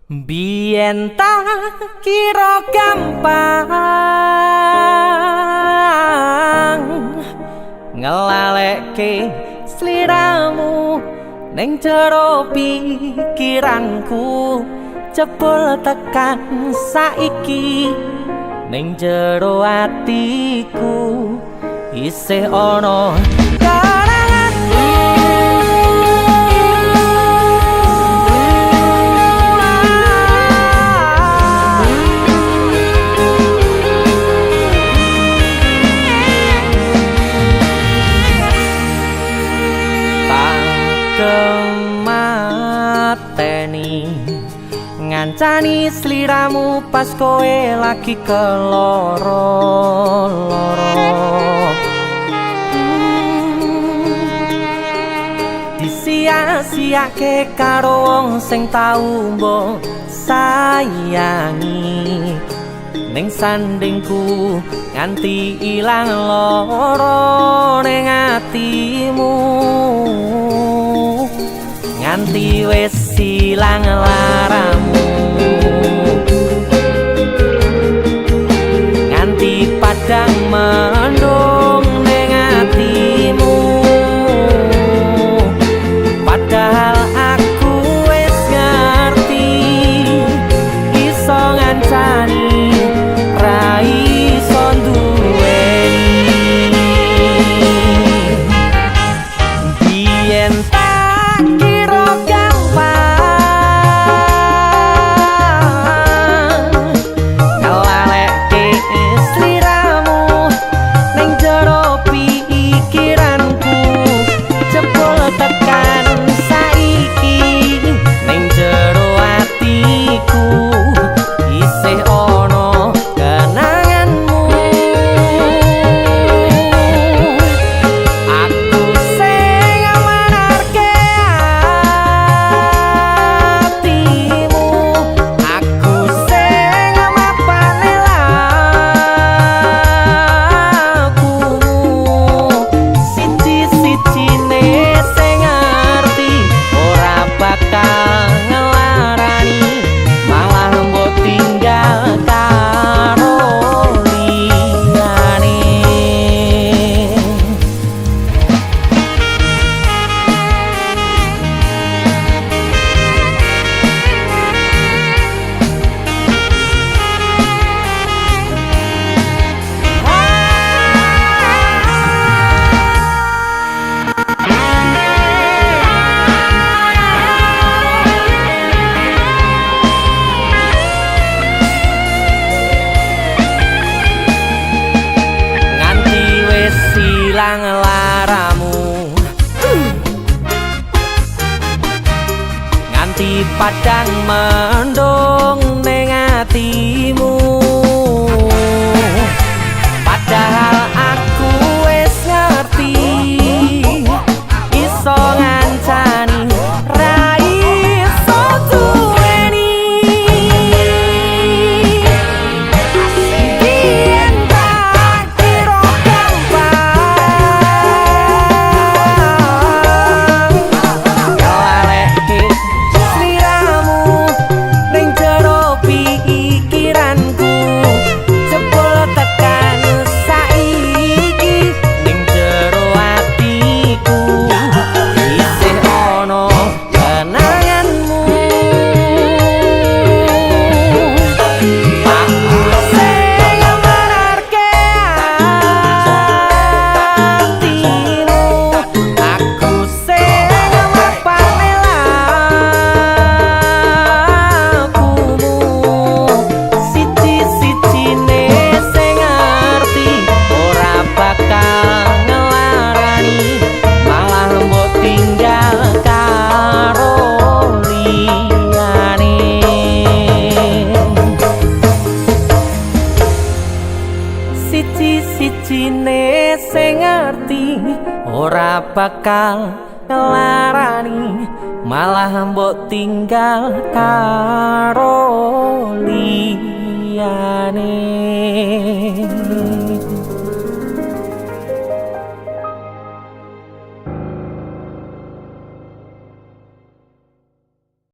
Biyen tak kira gampang ngelalekke sliramu ning jero pikiranku, jebul tekan saiki ning jero atiku isih ana kenanganmu. Kemateni ngancani sliramu pas kowe lagi keloro-loro. Disia-siake karo wong sing tau mbok sayangi, ning sandingku nganti ilang loro ning atimu, nganti wis ilang laramu, nganti padang mendung ning atimu. Padahal aku wis ngerti iso ngancani ra iso nduweni. Biyen tak kira gampang ngelalekke sliramu ning jero pikiranku, jebul tekan saiki ning jero atiku isih ana kenanganmu. Aku sing amanarke atimu, aku sing mapane lakumu, siji-sijine sing ngerti ora bakal ngelarani, malah mbok tinggal karo liyane. Nganti wis ilang laramu, nganti padang mendung ning atimu. Padahal aku wis ngerti iso ngancani ra iso duweni. Biyen tak kira gampang ngelalekke sliramu ning jero pikiranku, jebul tekan saiki ning jero atiku isih ana kenanganmu. Aku sing amanarke atimu, aku sing mapane lakumu, siji-sijine sing ngerti ora bakal ngelarani, malah mbok tinggal karo liyane. Siji-sijine sing ngerti ora bakal ngelarani, malah mbok tinggal karo liyane.